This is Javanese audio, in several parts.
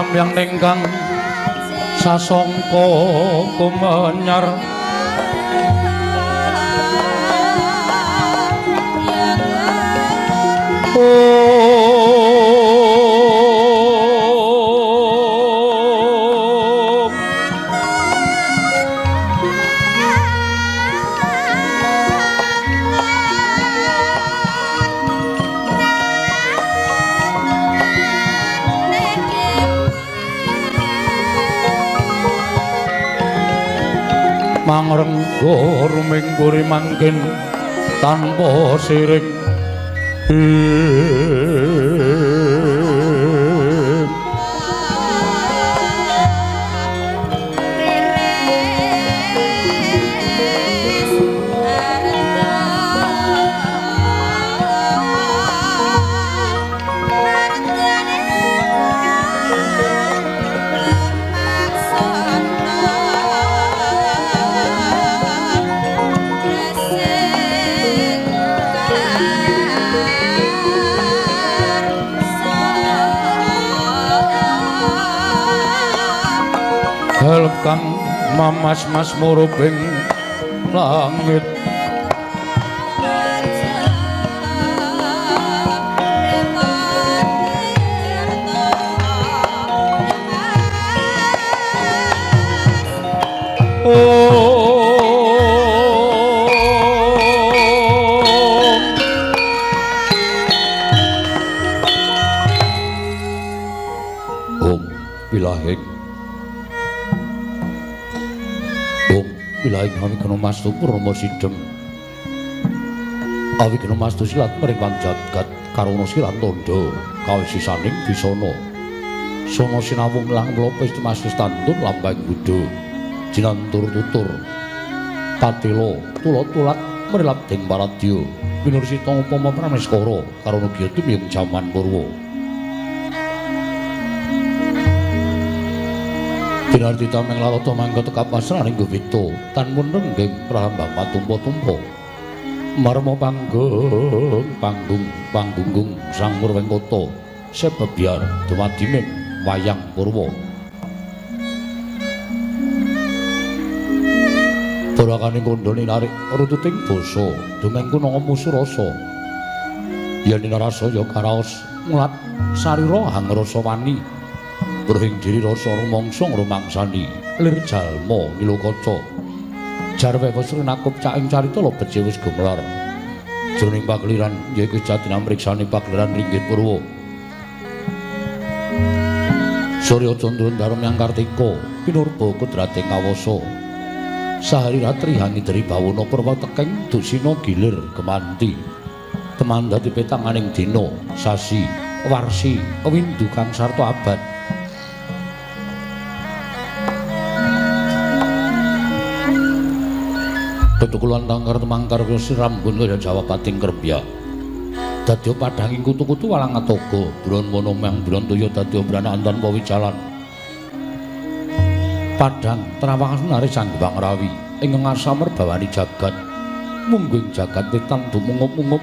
Samyang ningkang sasongko kumenyar mangrenggo rumingguri mangkin tanpa siring. Kang mamas-mas murubing langit Om bilahing Bilahing awigna mastu purna sidhem awigna mastu silat mring jagat karuna silan tandha kawisisaning bisana sono sinawung lang mlopis mastu tandun lambang buddha jinantur tutur katela tula-tulat mrilabding paradya pinursita upama prameskara karuna giya tumiyung jaman purwa. Binarti tameng lalata mangga tekap pasraning gowita tan munrengging prahambang matumpa-tumpa marma panggung panggung panggunggung sang murwengkata sebebyar dumadining wayang purwa. Purakane kandhane narik rututing basa dongeng kuna musurasa yen rasa ya karaos mulat sarira hangrasa wani bruhing diri rasa rumangsa ngrumangsani lir jalma ngilukaca jarwe wis nakup caking carita lebet wis gumelar jroning pakeliran yaiku jatina mriksani pakeliran ringgit purwa Surya Candra Darma Yang Kartika pinurba kudrating kawasa sahari ratri hangidri bawana purwa tekeng dusina gilir gemanti teman dadi petanganing dina sasi warsi windu kang sarta abad. Tetukulan tangkar temangkar rambun kaya Jawa pating kerbya. Dadya padhanging kutu-kutu walang atoga, bron wono mang bron toya dadya brana tanpa wijalan. Padhang trawang sunare Sang Hyang Rawi ing ngarsa merbawani jagat. Mungguing jagat wetan dumungup-mungup.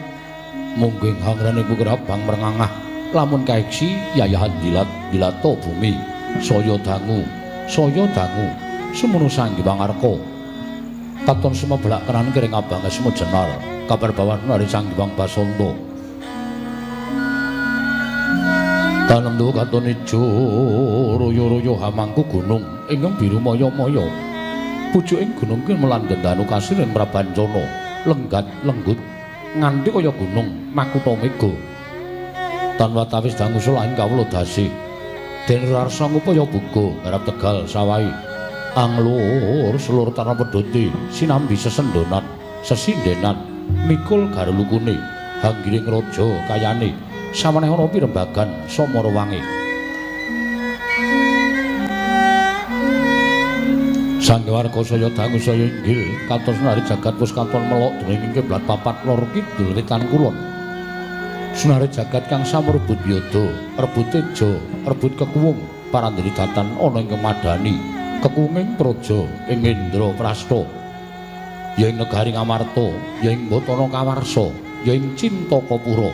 Mungguing hangrane bukir abang merengangah lamun kaeksi yayahan dilat dilata bumi. Saya dangu, saya dangu, semono Sang Hyang Arka. Katon sumebelak kenan kiring abang semu jenar kabar bawan nari Sang Hyang Basanta tanem duwa katon ijo royo-royo hamangku gunung ingkang biru maya-maya pucuking gunung ki melandhen danu kasir ing Prabancana lenggat lenggut nganti kaya gunung makutha mega tan watawis dangusul ing kawula dasi den rarsa ngupaya buga garap tegal sawahi anglur selur tanah pedhote sinambi sesendonan sesindenan mikul garlukune hanggiring raja kayane saweneh ana pirembagan samarawange. Sang warga saya dangu saya inggil katos nari jagat wis katon melok dening kiblat papat lor kidul wetan kulon. Sunare jagat kang samrebut yoda, rebut teja, rebut kekuwung parandene datan ana ing kemadani kekuwunging praja ing Indraprasta. Ya ing negari Ngamarta, ya ing Batara Kawarsa, ya ing Cintakapura.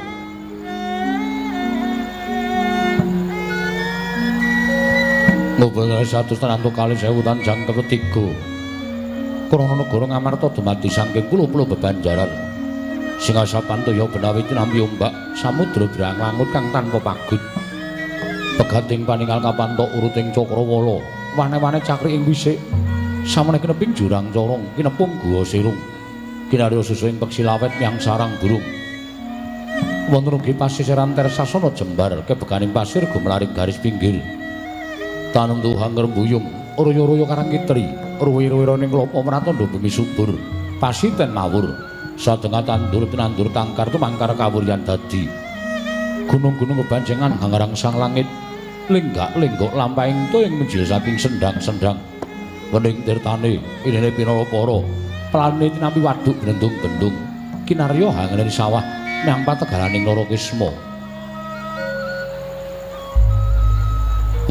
Ngobrol 142.000 tan jangkep 3. Krana negara Ngamarta dumadi saking pulo-pulo bebanjaran. Sing asapan toya benawi tinampi ombak samudra brangwangut kang tanpa pagut. Pegating paningal kapantok uruting cakrawala, wane-wane cakri ing wisik. Samene kineping jurang corong, kinepung guwa sirung. Kinarya susu ing peksi lawet yang sarang burung. Wonten ugi pasisiran tersasana jembar kebeganing pasir gumlaring garis pinggir. Tanem tuhang ngrembuyung, royo-royo karang kitri, ruwi-ruwiraning klapa mratandha bumi subur, pasiten mawur, sadengah tandur tinandur tangkar tumangkar kawuryan dadi. Gunung-gunung kebanjengan hangrang sang langit, lenggak-lenggok lampahing toying menjil saking sendang-sendang. Wening tirtane, inene pinara para, plane tinampi waduk blendung-bendung, kinarya hangening sawah nyang pategalaning Narakisma.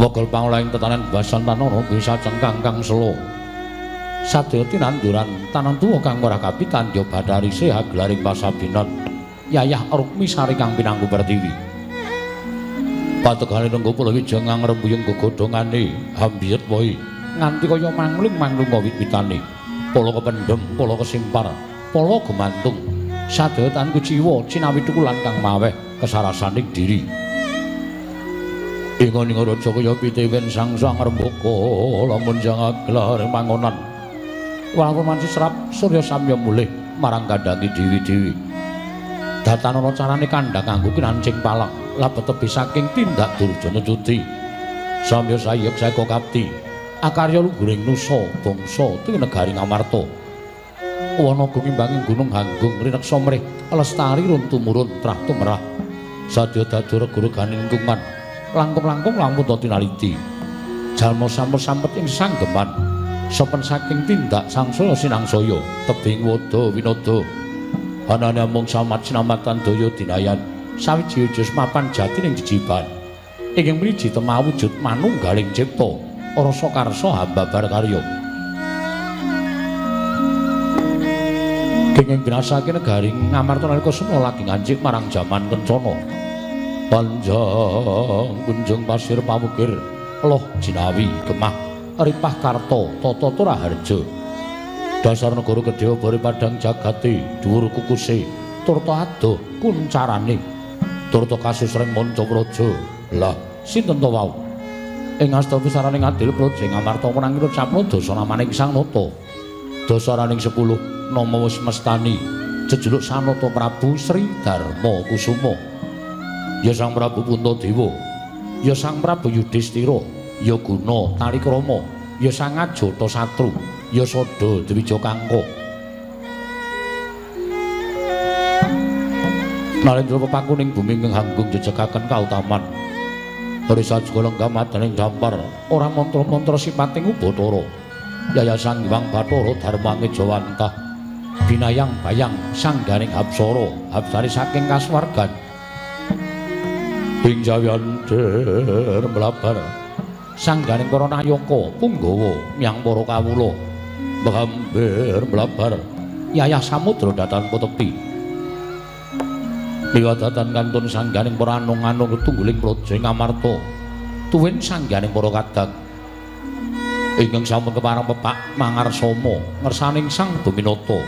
Wegel pangolahing tetanen basan tanana bisa cengkang kang sela. Sadaya tinanduran tanan tuwa kang ora kapitan ya bathari seha gelaring pasabinan. Yayah Rukmi Sari kang pinangku pertiwi. Pategale nenggo Pulawijaya ngrembuyung gegodhongane hambiyet wohe nganti kaya mangling-mangling wit-witane. Pala kependhem, pala kesimpar, pala gemantung. Sadaya tan kuciwa cinawi tukulan kang maweh kesarasaning diri. Ingon raja kaya pitiwen sang-sang rembaka lamun jangaglar mangonan. Walaupun manci serap surya samya mulih marang kandhangi dewi-dewi. Datanana carane kandhang kanggo kinancing palang labet tebih saking tindak durjana cuti. Samya sayek saeka kapti akarya luguring nusa bangsa tuwi negari Ngamarta. Wana gumimbanging gunung Hanggung rineksa mrih lestari run tumurun trah tumerah. Sadya dadi regu-regane lingkungan. Langkung-langkung lampun tinaliti. Jalma sampet-sampet ing sanggeman sopen saking tindak sangsaya sinangsaya tebing wada winada. Anane mung samat sinamatan daya dinayan sawiji wujud mapan jati ning jejiban. Ingkang mriji temah wujud manunggaling cipta rasa karsa hambabar karya. Kenging binasake negari Ngamarta nalika semana lagi ngancik marang jaman kencana. Panjang kunjung pasir pamukir loh jinawi gemah ripah karta tata turaharja. Dasar negara gedhe obore padang jagate dhuwur kukuse turta adoh kuncarane turta kasusreng manca praja. Lah sinten to wau ing asta pisaraning adil praja Ngamarta menangi ucapna dasa namaning Sang Nata. Dasaraning 10 nama wis mestani jejuluk Sanata Prabu Sri Darma Kusuma. Ya Sang Prabu Puntadewa, ya Sang Prabu Yudhistira, ya Guna Talikrama, ya Sang Ajatasatru, ya Sada Dwija Kangka. Narendra pepakuning bumi ing hanggung jejegaken kautaman. Risa juga lenggah madaning dampar, ora mantra-mantra sipating ubathara. Yayasan Hyang Bathara Dharma Ngejawantah, binayang bayang sangganing hapsara, hapsari saking kasuwargan. Ing jayandir mlabar sangganing para nayaka punggawa myang para kawula mhambir mlabar yayah samudra datan tepi liwadatan kantun sangganing para anung-anung tungguling praja Ngamarta tuwin sangganing para kadang ingkang sampun kepareng pepak mangarsama ngersaning Sang Buminata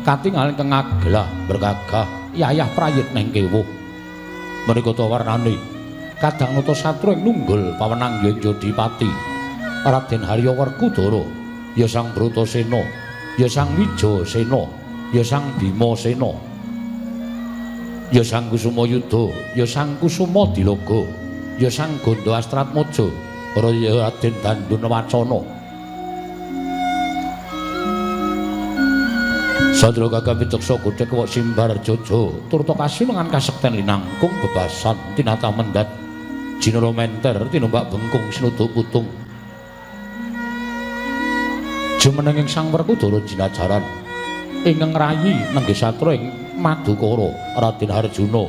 katingal ingkang aglah bergagah yayah prayitning kewuh. Menika ta warnane kadang nata satru ing nunggul pawenang yen Jodipati Raden Harya Werkudara, ya Sang Bratasena, ya Sang Wijasena, ya Sang Bimasena, ya Sang Kusumayuda, ya Sang Kusuma Dilaga, ya Sang Ganda Astratmaja, ya Raden Dandun Wacana. Sadra gagah piceksa godhek wek simbar jojo turta kasunungan kasekten linangkung bebasan tinata mendhat jinara menter tinumbak bengkung sinuduk putung. Jumenenging Sang Werkudara jinajaran ingkang ngrayi nenggih satra ing Madukara Raden Harjuna,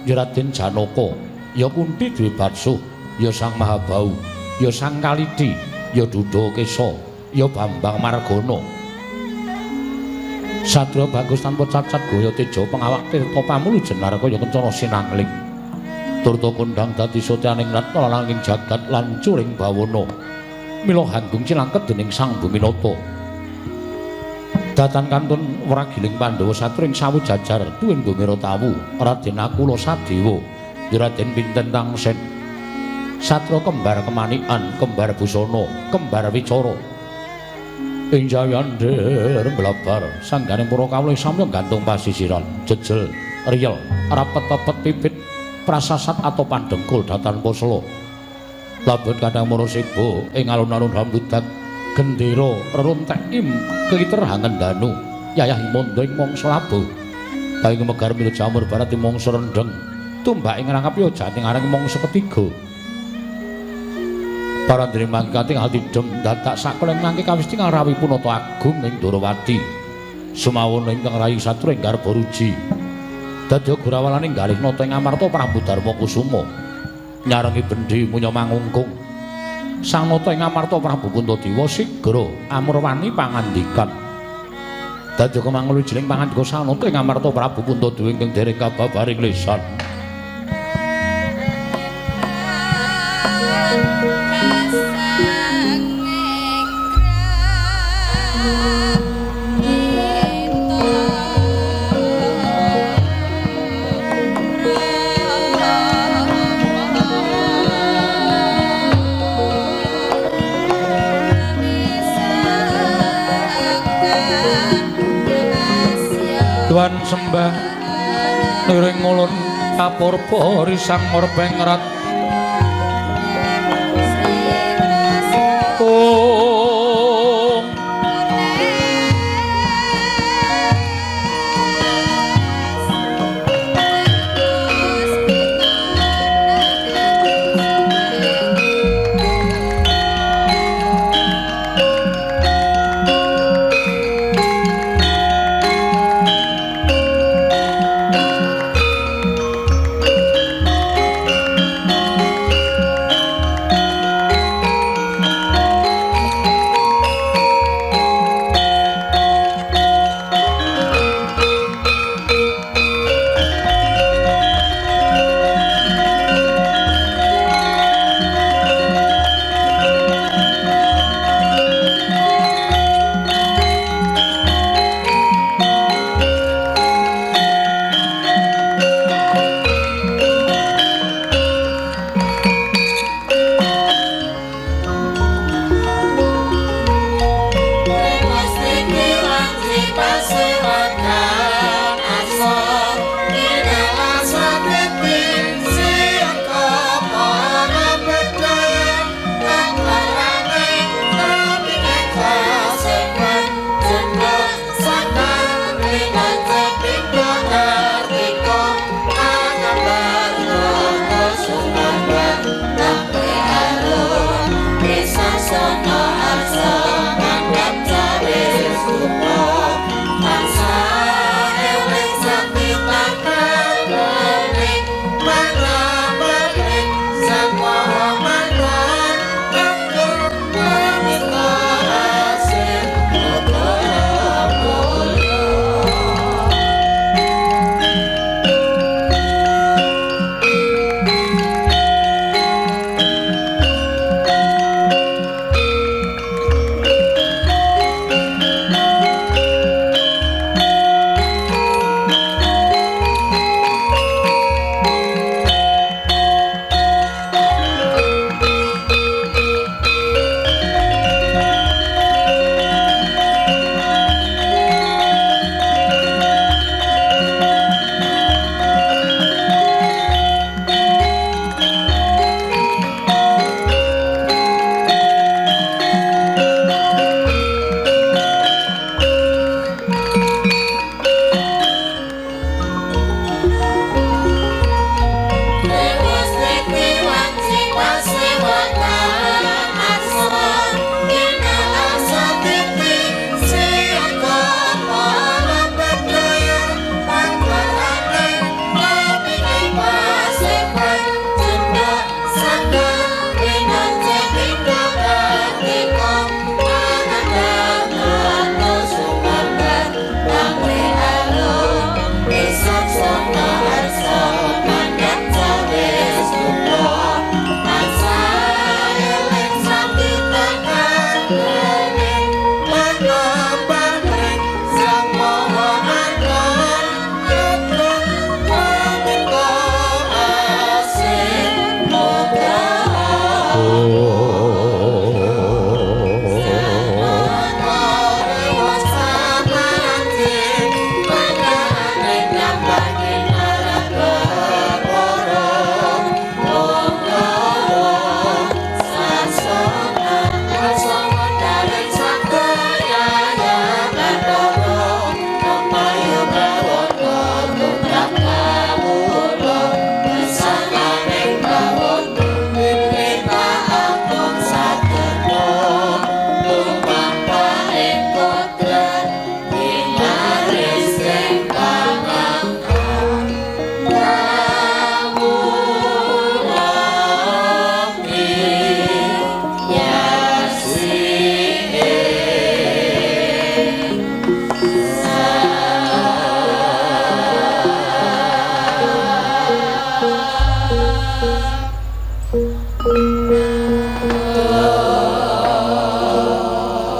ya Raden Janaka, ya Kunti Dwi Batsuh, ya Sang Mahabau, ya Sang Kalidi, ya Duda Kesa, ya Bambang Margana. Satria bagus tanpa cacat gaya teja pengawak tirta pamulu jenar kaya kencana sinangling. Turta kondhang dadi satyaning ratna langing jagat lan curing bawana. Mila hanggung cilangket dening Sang Buminata. Datan kantun wragiling Pandhawa satring sawu jajar tuwin Bumira Tawu Raden Nakula Sadewa Raden Pinten Tangsen Satra kembar kemanikan, kembar busana, kembar wicara. Ing jayandir blabar sangganing para kawula samya gantung pasisiran, jejel, riyel, rapet-pepet pipit, prasasat atau pandengkul datan posela. Labet kadang mara seba ing alun-alun hambudak gendera reruntek im kiter hangendanu yayah mondo ing mangsa labuh. Baing megar mila jamur barat ing mangsa rendheng, tumbak ing rangkap ya jati ngareng mangsa ketiga. Parandene mangke katingal tidhem dadak sakeleng mangke kawis tingal rawuh Punata Agung ing Ndorowati. Sumawana ingkang rayi satru ing garba ruji. Dadi gurawalane galih nata ing Amarta Prabu Darma Kusuma. Nyarengi bendi munya mangungkung. Sang nata ing Amarta Prabu Puntadewa sigra amurwani pangandikan. Dadi kemangul wijining pangandika sang nata ing Amarta Prabu Puntadewa ingkang dereng kababaring lisan. Tuan sembah niring ulun kapurba risang morbengrat. Om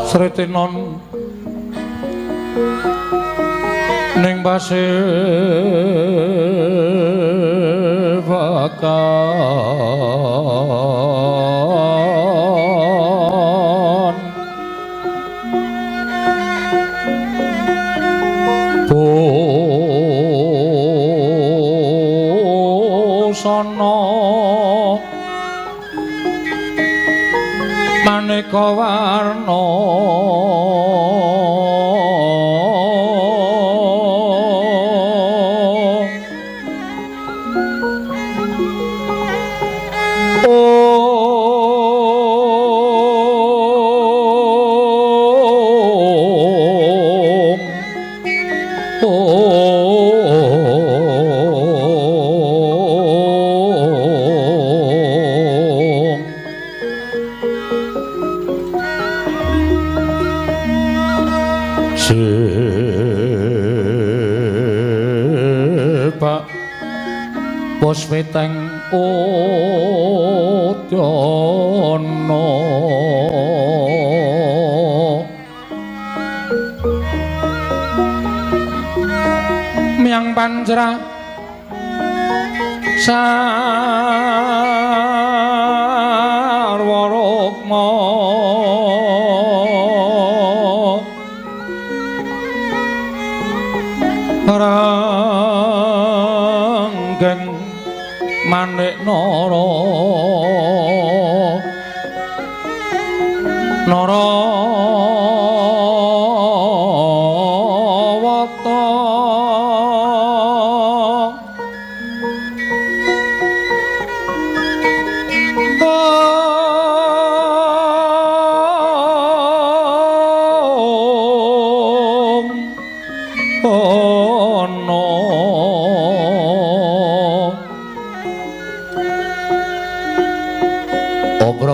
Sretinon ning pasewakan busana maneka warna Weteng udana miyang panjra sarwa rukma ranggeng manik nara nara wata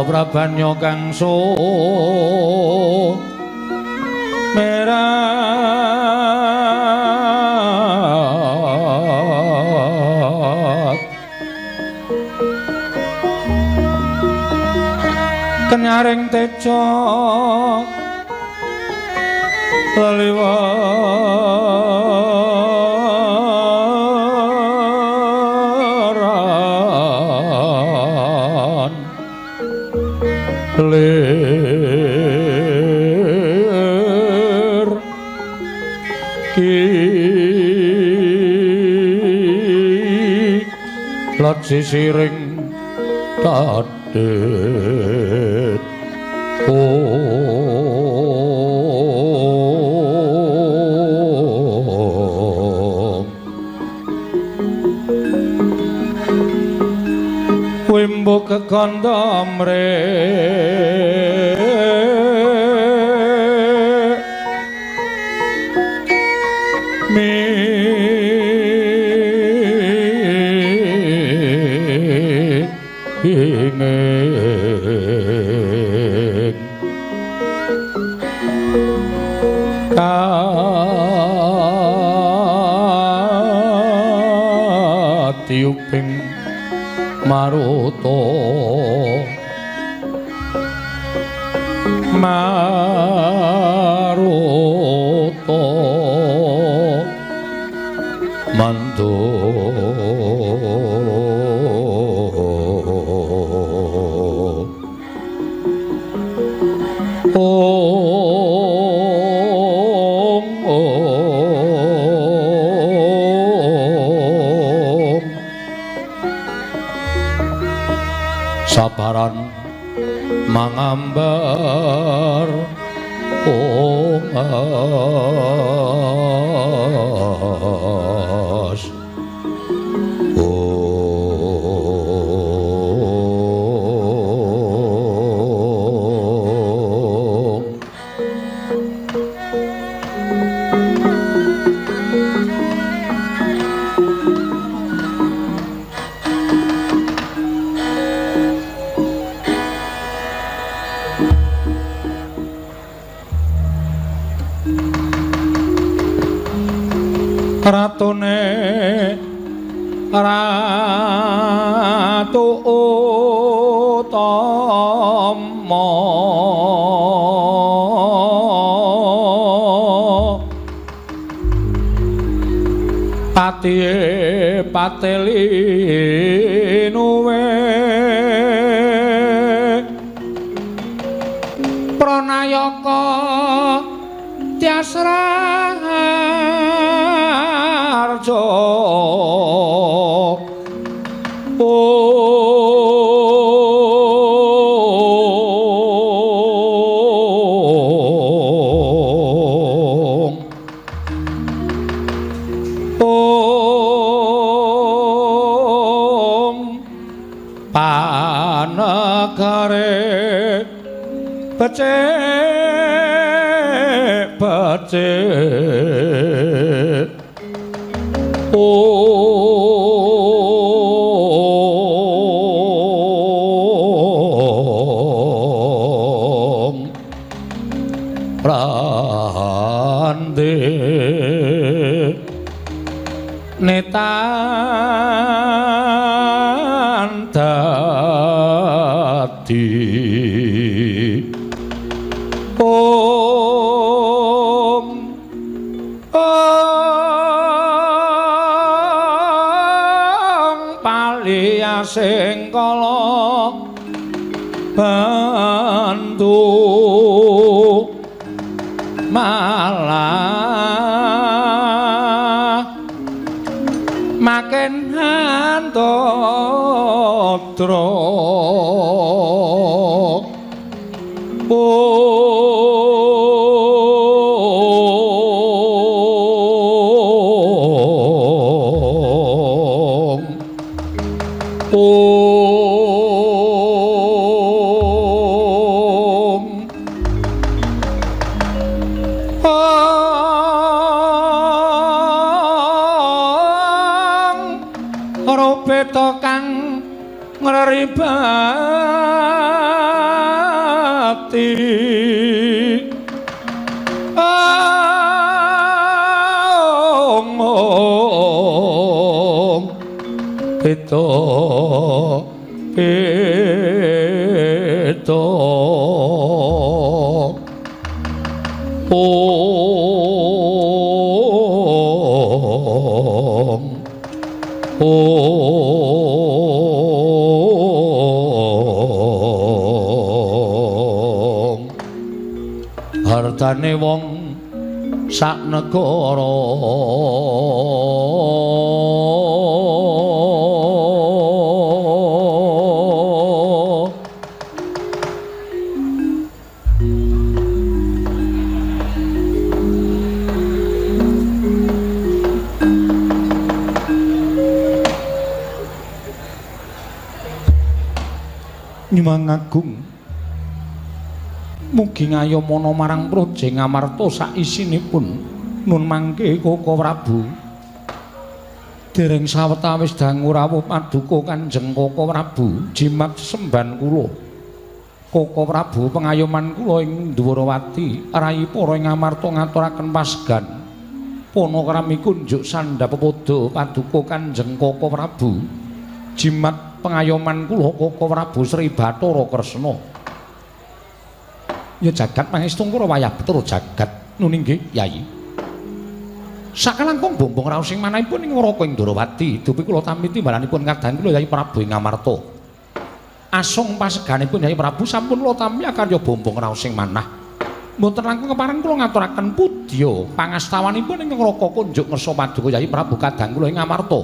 Prabanya kang merah kenyaring teja leliwaran lir ki lot sisiring tadit Wimbo kekandha mre mi katiuping maruta maruta mandu om om sabaran mangambar ungas om Ratune Ratu Utama Patihe pateli nuwe Pranayaka Tyas Raharja Panegare becik becik Om Prande Netan dadi Om Om paliyasing kala bantu malah makin antodro Om Om Om Rupeta kang ngreribati Om Om Peta Peta Om Om Hartane wong sak negara Nyuwun agung mugi ngayomana marang Praja Ngamarta saisinipun nun mangke Koko Prabu. Dereng sawetawis dangu rawuh paduka Kanjeng Koko Prabu jimat semban kula. Koko Prabu pengayoman kula ing Dwarawati rai para ing Ngamarta ngaturaken pasgan. Panakrami kunjuk sandhap pepoda paduka Kanjeng Koko Prabu jimat pengayoman kula Koko Prabu Sri Bathara Kresna. Ya jagat pangestungkara wayah Bathara jagat nun inggih Yayi. Sakalangkung bombong raos ing manahipun ing Raka ing Dwarawati dupi kula tampi timbalanipun kadang kula Yayi Prabu ing Ngamarta. Asung paseganipun Yayi Prabu sampun kula tampi akarya bombong raos ing manah. Mboten langkung kepareng kula ngaturaken pudya pangastawanipun ing Raka kunjuk ngersa paduka Yayi Prabu kadang kula ing Ngamarta.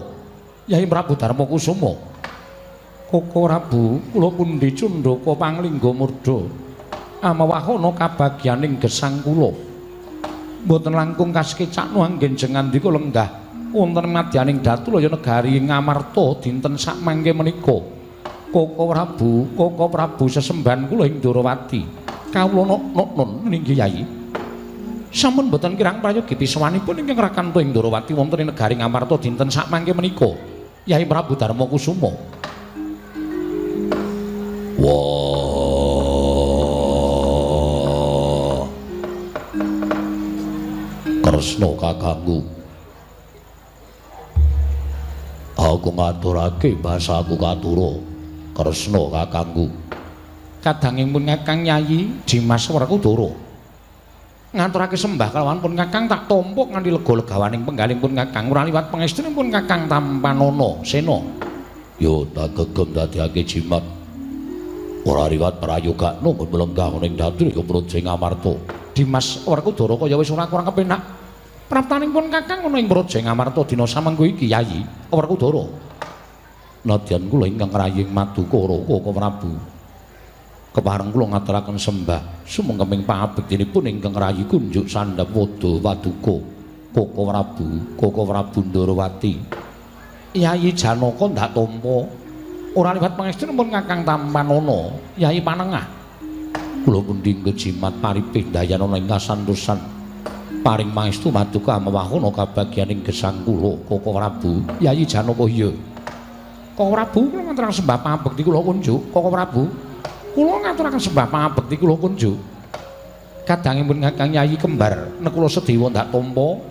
Yayi Prabu Darma Kusuma. Koko Prabu kula pundi cundhaka panglingga murda. Amawahana kabagyaning gesang kula. Mboten langkung kasekecakno anggen jengandika lenggah wonten madyaning Datulaya negari Ngamarta dinten sakmangke menika. Koko Prabu, Koko Prabu sesembahan kula ing Dwarawati. Kawula nok-nun inggih Yayi. Sampun mboten kirang prayogi pisawanipun ingkang rakanto ing Dwarawati wonten ing negari Ngamarta dinten sakmangke menika. Yayi Prabu Darma Kusuma. Wah. Kresna kakangku. Aku ngaturake basaku katura. Kresna kakangku. Kadanging pun Kakang Yayi Dimas Werkudara. Ngaturake sembah kalawan pun Kakang tak tampa kanthi lega legawaning penggalih pun Kakang ora liwat pangestunipun Kakang tampanana sena. Yo tak gegem dadekake jimat. Ora liwat prayogakno nggon mlenggah ning dhatri Praja Ngamarta. Dimas Werkudara kaya wis ora kurang kepenak. Praptaning pun Kakang ana ing Praja Ngamarta dina samengko iki Yayi Werkudara. Nadyan kula ingkang raying maduka Raka Prabu. Kepareng kula ngaturaken sembah sumengkeming pangabektinipun ingkang rayi kunjuk sandhap wada paduka Koko Prabu, Koko Prabu Ndarawati. Yayi Janaka ndak tampa. Ora liwat pangestunipun Kakang tampanana Yayi Panengah. Kula pundi kejimat paripih dayanana ing kasantosan. Paring pangestu paduka mewahana kabagyaning gesang kula Koko Prabu. Yayi Janaka iya. Koko Prabu kula ngaturaken sembah pangabekti kula kunjuk. Koko Prabu kula ngaturaken sembah pangabekti kula kunjuk. Kadangipun Kakang Yayi kembar Nekula Sedewa ndak tampa.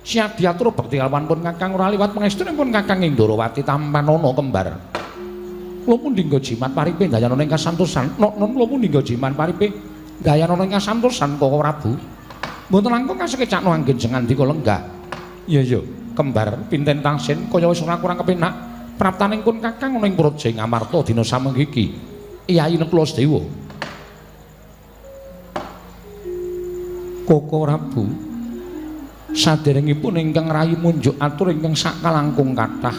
Siap diatur bekti kalawan pun Kakang ora liwat pangestunipun Kakang ing Ndarawati tampanana kembar. Kula pundi nggo jimat paripih dayanana ing kasantosan. Nok-non kula pundi nggo jimat paripih dayanana ing kasantosan Koko Prabu. Mboten langkung kasekecakno anggen jengandika lenggah. Iya iya, kembar pinten tangsin kaya wis ora kurang kepenak. Praptaning pun Kakang ana ing Praja Ngamarta dina samengko iki. Yayi Nekula Sedewa. Koko Prabu, saderengipun ingkang rayi munjuk atur ingkang sakalangkung kathah.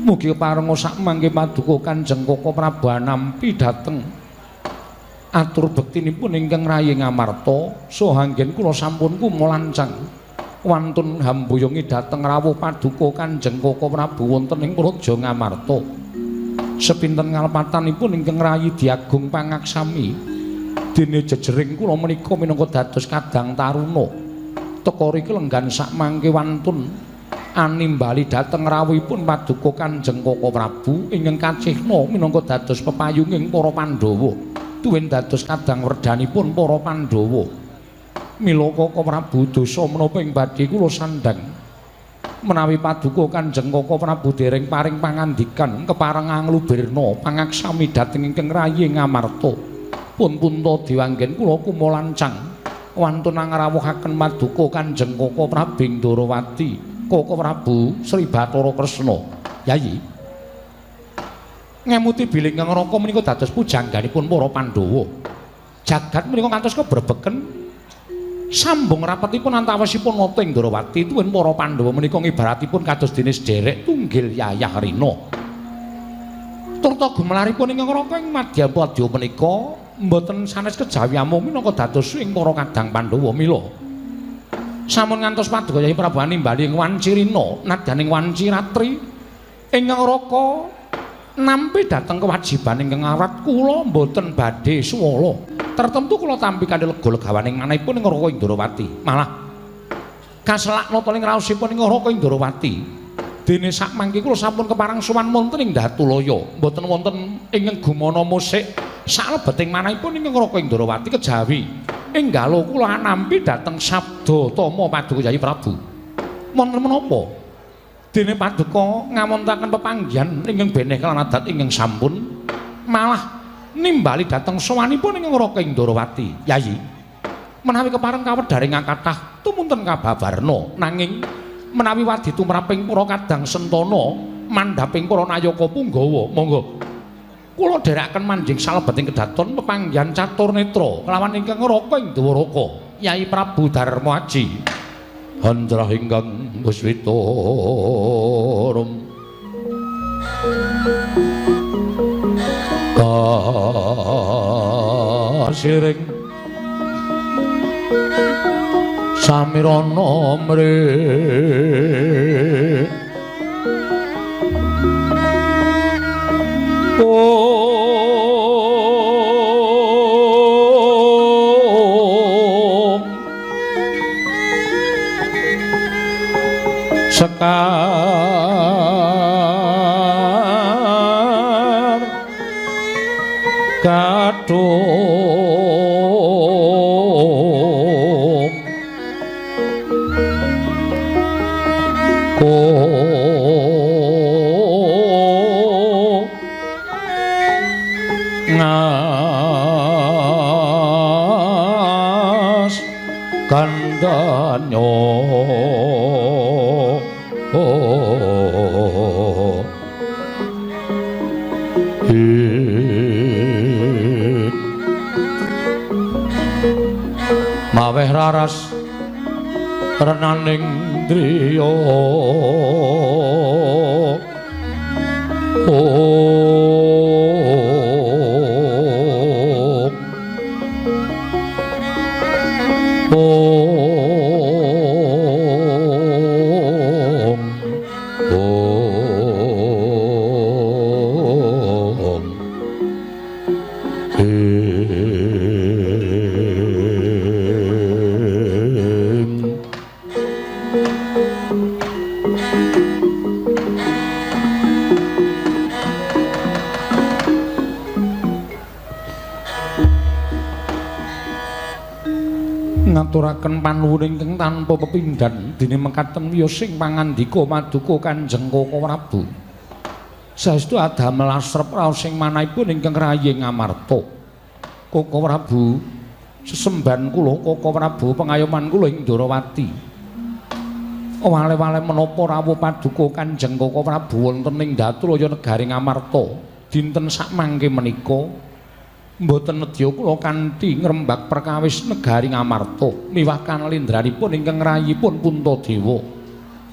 Mugi keparenga sakmangke paduka Kanjeng Koko Prabu anampi dhateng atur bektinipun ingkang rayi Ngamarta saha anggen kula sampun kumalancang wantun hambuyungi dhateng rawuh paduka Kanjeng Koko Prabu wonten ing Praja Ngamarta. Sepinten ngalepatanipun ingkang rayi diagung pangaksami dene jejering kula menika minangka dados kadang taruna teka riki lenggan sakmangke wantun animbali dhateng rawuhipun paduka Kanjeng Koko Prabu ingkang kacihna minangka dados pepayunging para Pandhawa tuwin dados kadang werdanipun para Pandhawa. Mila Koko Prabu dosa menapa ing badhe kula sandhang menawi paduka Kanjeng Koko Prabu dereng paring pangandikan kepareng anglubirna pangaksami dhateng ingkang rayi Ngamarta. Pun punta diwanggen kula kumalancang wantun angrawuhaken paduka Kanjeng Koko Prabu ing Ndarawati Koko Prabu Sri Bathara Kresna. Yayi ngemuti bilih ingkang Raka menika dados pujangganipun para Pandhawa. Jagat menika ngantos kebrebeken sambung rapetipun antawisipun nata ing Ndarawati tuwin para Pandhawa menika ngibaratipun kados dene sederek tunggil yayah rina. Turta gumelaripun ingkang Raka ing madyapadya menika mboten sanes kejawi amung minangka dados ing para kadang Pandhawa. Mila sampun ngantos paduka Yayi Prabu nimbali ing wanci rina nadyaning wanci ratri ingkang Raka nampi dhateng kewajiban ingkang awrat kula mboten badhe suwala. Tertentu kula tampi kanthi lega legawaning manahipun ing Raka Indrawati. Malah kaselak nata ing raosipun ing Raka Indrawati. Dene sakmangke kula sampun kepareng sowan wonten ing Datulaya, mboten wonten ing gumana musik salebeting manahipun ing Raka Indrawati kejawi enggalo kula nampi dhateng sabda tama paduka Yayi Prabu. Wonten menapa? Dene paduka ngawontenaken pepanggihan ingkang beneh kelan adat ingkang sampun malah nimbali dhateng sowanipun ing Raka Indrawati. Yayi, menawi kepareng kawedharing kathah tumunten kababarna, nanging menawi wadi tumraping para kadang sentana mandhaping para nayaka punggawa, monggo kula dherekaken manjing salebeting kedaton pepanggihan catur netra kelawan ingkang Raka ing Dwaraka Yayi Prabu Darma Aji. Handrah ingkang puswita rum kasiring samirana mrih sekar kadung ko Kandanyo maweh raras renaning driya ngaturaken panuwun ingkang tanpa pepindhan dene mekaten wiyos sing pangandika maduka Kanjeng Koko Prabu. Saestu adamel asrep raos sing manahipun ingkang rayi Ngamarta. Koko Prabu, sesembahan kula Koko Prabu pengayoman kula ing Ndorowati. Wale-wale menapa rawuh paduka Kanjeng Koko Prabu wonten ing Datulaya negari Ngamarta dinten sakmangke menika mboten nedya kula kanthi ngrembak perkawis negari Ngamarta miwah kanalindranipun ingkang rayipun Puntadewa.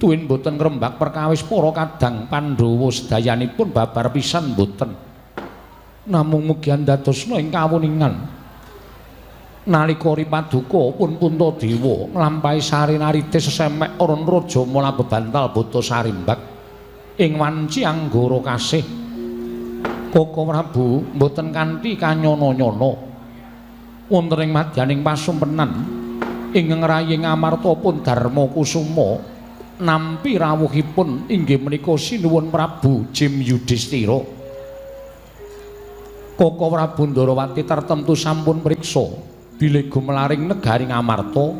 Tuwin mboten ngrembak perkawis para kadang Pandhawa sedayanipun babar pisan mboten. Namung mugi andadosna ing kawuningan nalika ripaduka pun Puntadewa nglampahi sarinarite sesemek aran raja mula bebantal bata sarimbak ing wanci anggara kasih. Koko Prabu mboten kanthi kanyana-nyana wonten ing madyaning pasumpenan ingkang rayi Ngamarta pun Darma Kusuma nampi rawuhipun inggih menika sinuwun Prabu Jim Yudhistira. Koko Prabu Ndorowati tartemtu sampun priksa bilih gumelaring negari Ngamarta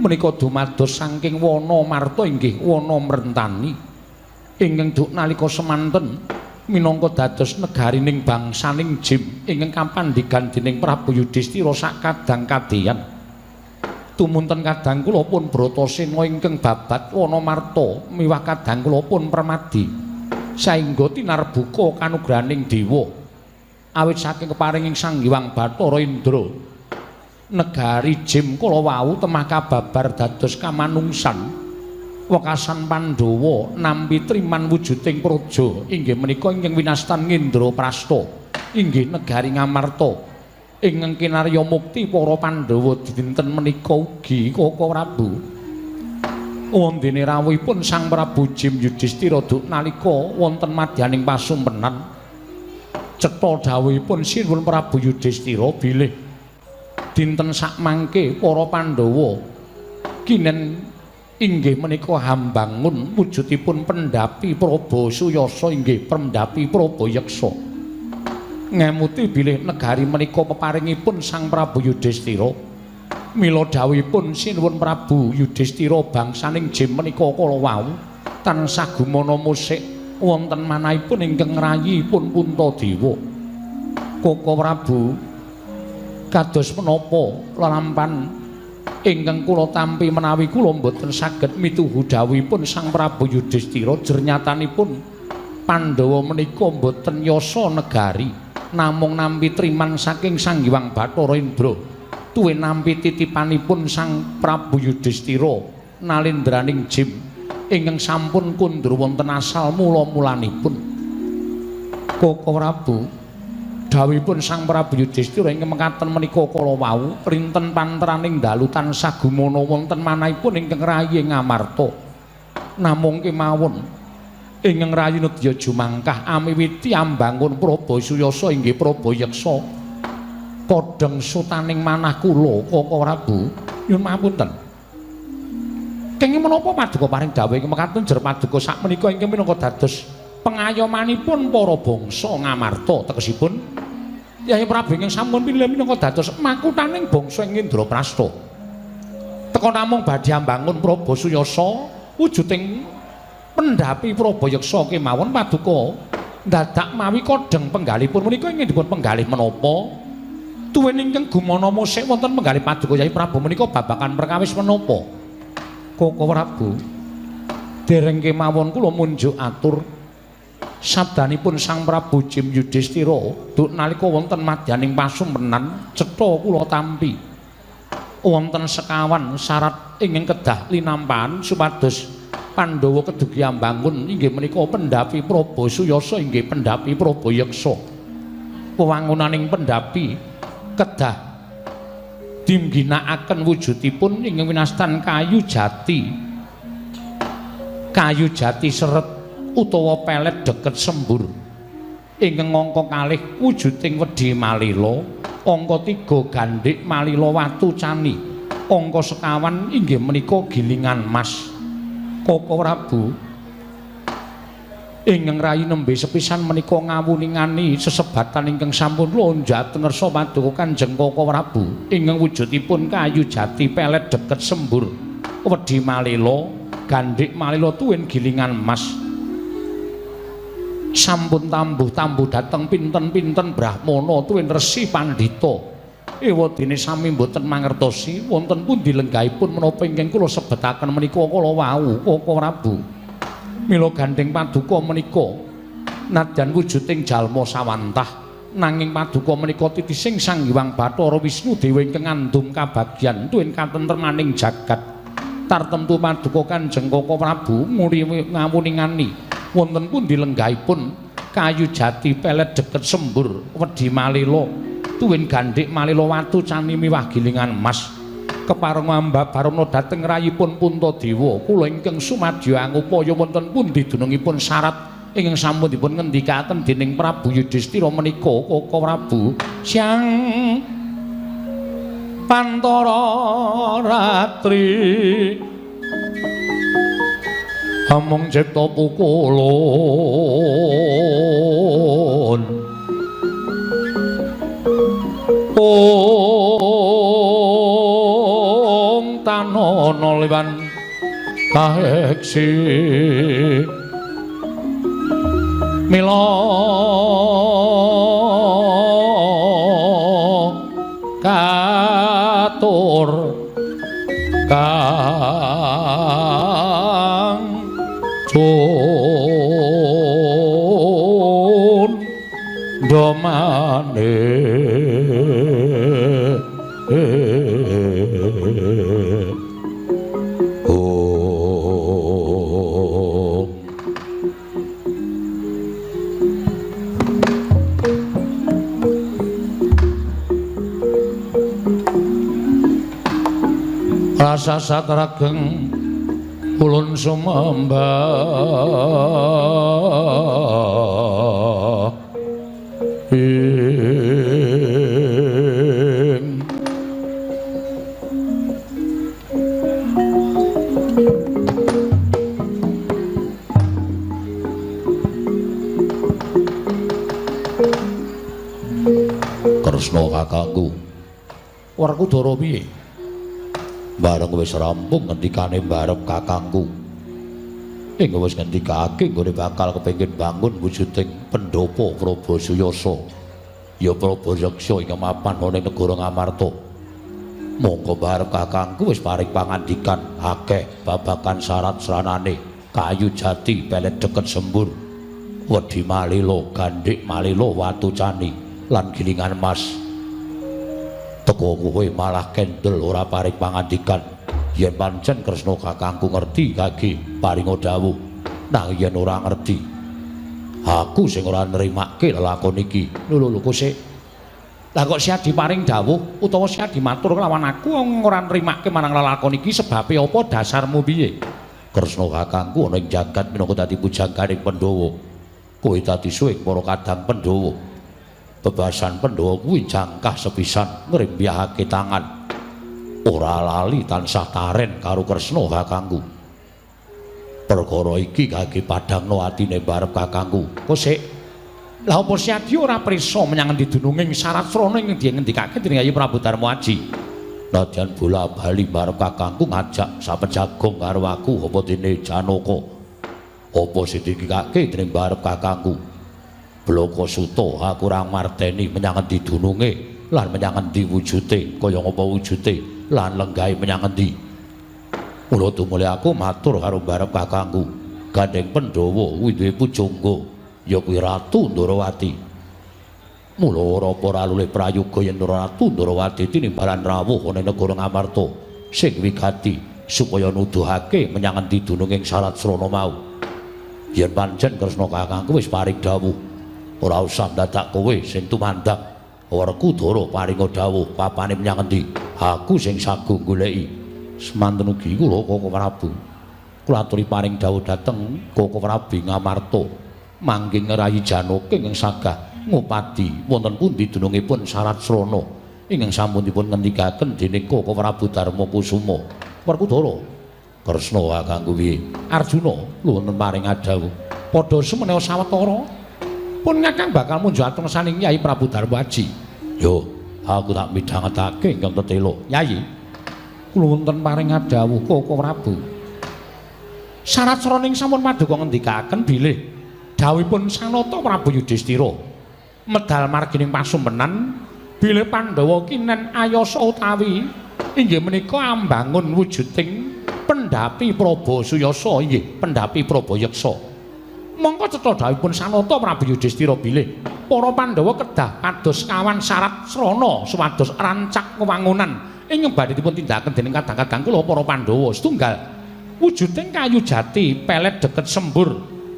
menika dumados saking wana marta inggih wana mrentani ingkang duk nalika semanten minangka dados negarining bangsaning Jim ingkang kapandigan dening Prabu Yudhistira sakadang kadeyan. Tumunten kadang kula pun Bratasena ingkang babat wana marta miwah kadang kula pun Permadi saengga tinarbuka kanugrahaning dewa awit saking keparinging Sang Hyang Bathara Indra negari Jim kala wau temah kababar dados kamanungsan. Wekasan Pandhawa nampi triman wujuding praja inggih menika ingkang winastan Ngendraprasta inggih negari Ngamarta ingkang kinarya mukti para Pandhawa dinten menika ugi Koko Prabu. Wondene rawuhipun Sang Prabu Jim Yudhistira duk nalika wonten madyaning pasumpenan cetha dawuhipun Sinuwun Prabu Yudhistira bilih dinten sakmangke para Pandhawa kinen inggih menika hambangun wujudipun pendhapi Praba Suyasa inggih pendhapi Praba Yeksa ngemuti bilih negari menika peparingipun Sang Prabu Yudhistira. Mila dawuhipun Sinuwun Prabu Yudhistira bangsaning Jim menika kala wau tansah gumana musik wonten manahipun ingkang ngrayipun Puntadewa. Koko Prabu kados menapa lelampan ingkang kula tampi menawi kula mboten saged mituhu dawuhipun Sang Prabu Yudhistira jernyatanipun Pandhawa menika mboten yasa negari namung nampi triman saking Sang Hyang Bathara Indra tuwin nampi titipanipun Sang Prabu Yudhistira nalendraning Jim ingkang sampun kundur wonten asal mula-mulanipun. Koko Prabu dawuhipun Sang Prabu Yudhistira ingkang mekaten menika kala wau rinten panteraning dalu tansah gumana wonten manahipun ingkang rayi Ngamarta. Namung kemawon ingkang rayi nedya jumangkah amiwiti ambangun Praba Suyasa inggih Praba Yeksa kodheng sutaning manah kula Koko Prabu nyuwun pangapunten. Kenging menapa paduka paring dawuh ingkang mekaten jer paduka sakmenika ingkang minangka dados pengayomanipun para bangsa Ngamarta tegesipun Yayi Prabu ingkang sampun pinilih minangka dados makuthaning bangsa ing Indraprasta. Teka namung badhe ambangun Praba Suyasa wujuding pendhapi Praba Yeksa kemawon paduka dadak mawi kodheng penggalihipun menika ingkang dipun penggalih menapa? Tuwin ingkang gumana musik wonten penggalih Paduka Yai Prabu menika babagan perkawis menapa? Koko Prabu, dereng kemawon kula munjuk atur sabdanipun Sang Prabu Jim Yudhistira duk nalika wonten madyaning pasumpenan cetha kula tampi. Wonten sekawan syarat ingkang kedah linampahan supados Pandhawa kedugi ambangun inggih menika pendhapi Prabu Suyasa inggih pendhapi Prabu Yeksa. Wewangunaning pendhapi kedah dimginakaken wujudipun ingkang winastan kayu jati. Kayu jati seret utawa pelet deket sembur. Ingkang angka kalih wujuding wedhi malila, angka 3 gandhik malila watu cani, angka sekawan inggih menika gilingan mas. Koko Prabu, ingkang rayi nembe sepisan menika ngawuningani sesebatan ingkang sampun lonjat ngersa paduka Kanjeng Koko Prabu ingkang wujudipun kayu jati pelet deket sembur, wedhi malila, gandhik malila tuwin gilingan mas. Sampun tambuh-tambuh dhateng pinten-pinten brahmana tuwin resi pandhita. Ewadene sami mboten mangertosi wonten pundi lenggahipun menapa ingkang kula sebetaken menika kala wau Koko Prabu. Mila gandheng paduka menika nadyan wujuding jalma sawantah, nanging paduka menika titising Sang Hyang Bathara Wisnu Dewa ingkang ngandum kabagyan tuwin katentremaning jagat. Tartemtu paduka Kanjeng Koko Prabu ngawuningani wonten pundi lenggahipun kayu jati pelet deket sembur, wedhi malila tuwin gandhik malila watu cani miwah gilingan mas. Kepareng ambabarana dhateng rayipun Puntadewa kula ingkang sumadyo angupaya wonten pundi dunungipun syarat ingkang sampun dipun ngendikaken dening Prabu Yudhistira menika Koko Prabu. Siang pantara ratri amung cipta pukulun ong tanono liwan kaheksi mila katur kang cun domane. Rasa satrageng ulun sumembah ing Kresna kakangku. Werkudara piye? Bareng wis rampung ngendikane barep kakangku. Ing wis ngendikake nggone bakal kepengin bangun wujuding pendhapa Prabu Suyasa. Ya Prabu Yaksa ing mapan ana ing negara Ngamarta. Monggo barep kakangku wis paring pangandikan akeh babagan syarat sranane kayu jati pelet deket sembur, wedhi malila, gandhik malila, watu cani lan gilingan mas. Teko kowe malah kendel ora paring pangandikan. Yen pancen Kresna kakangku ngerti kage paringa dawuh, nang yen ora ngerti aku sing ora nrimake lelakon iki. Lho lho kosek. Lah kok sia diparing dawuh utawa sia dimatur kelawan aku ora nrimake marang lelakon iki sebabe apa, dasarmu piye? Kresna kakangku ana ing jagat minangka dadi pujangganing Pandhawa. Kowe dadi suwing para kadang Pandhawa. Bebasan Pandhawa kuwi jangkah sepisan ngrembyahake tangan. Ora lali tansah taren karo Kresna kakangku. Perkara iki kage padhangna atine barep kakangku. Kosek. Lah apa Siadi ora prisa menyang endi dununging syarat srana ing ngendikake dening Yayi Prabu Darma Aji? Nadyan bola-bali barep kakangku ngajak sapejagong karo aku apa dene Janaka. Apa sing dikikake dening barep kakangku? Bloko Suta aku ora marteni menyang endi dununge Lan menyang endi wujude, kaya ngapa wujude, lan lenggahe menyang endi. Mula tumuli aku matur karo barep kakangku, gandeng Pandhawa kuwi duwe pujangga, ya kuwi Ratu Ndorowati. Mula ora apa ora prayoga yen Ratu Ndorowati tinimbalan rawuh ana ing negara Ngamarta sing wigati supaya nuduhake menyang endi dununging Syarat Srana mau. Yen pancen Kresna kakangku wis paring dawuh, ora usah dadak kowe sing tumandang. Werkudara paringa dawuh papane menyang endi, aku sing sagung goleki. Semanten ugi kula Koko Prabu. Kula aturi paring dawuh dhateng Koko Prabu Ngamarta mangke ngrayi Janaka ingkang sagah ngupadi wonten pundi dunungipun Syarat Srana ingkang sampun dipun ngendikaken dening Koko Prabu Darma Kusuma. Werkudara, Kresna kakangku piye? Arjuna nuwun paring dawuh. Padha semeneha sawetara pun kakang bakal munjuk saning Yai Prabu Darma Aji. Yo, aku tak midhangetake ingkang tetela. Yai, kula wonten paring dawuh Koko Prabu. Syarat srana ing sampun paduka ngendikaken bilih dawuhipun Sanata Prabu Yudhistira medal margining pasumpenan bilih Pandhawa kinen ayasa utawi inggih menika ambangun wujuding pendhapi Praba Suyasa inggih pendhapi Praba Yeksa. Mongko cetha dawuhipun Sanata Prabu Yudhistira bilih para Pandhawa kedah pados kawan syarat srana supados rancak wewangunan ingkang badhe dipun tindakaken dening kadang-kadang kula para Pandhawa setunggal wujuding kayu jati pelet deket sembur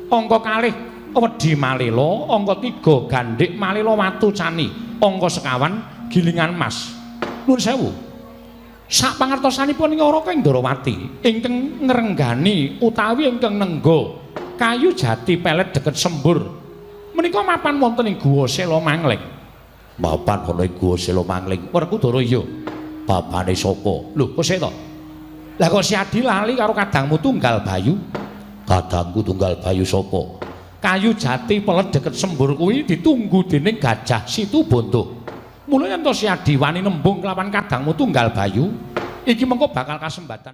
angka kalih wedhi malela angka 3 gandhik malela watu cani angka sekawan gilingan mas. Nuwun sewu, sak pangertosanipun ing Raka Ndrawati ingkang ngrenggani utawi ingkang nengga kayu jati pelet deket sembur menika mapan wonten ing Guwa Sela Mangling. Mapan ana ing Guwa Sela Mangling. Werkudara iya. Papane sapa? Lho, kok sik to? Lah kok si Adi lali karo kadangmu tunggal Bayu? Kadangku tunggal Bayu sapa? Kayu jati pelet deket sembur kuwi ditunggu dening Gajah Situbondo. Mula yen to si Adi wani nembung kelawan kadangmu tunggal Bayu, iki mengko bakal kasembatan.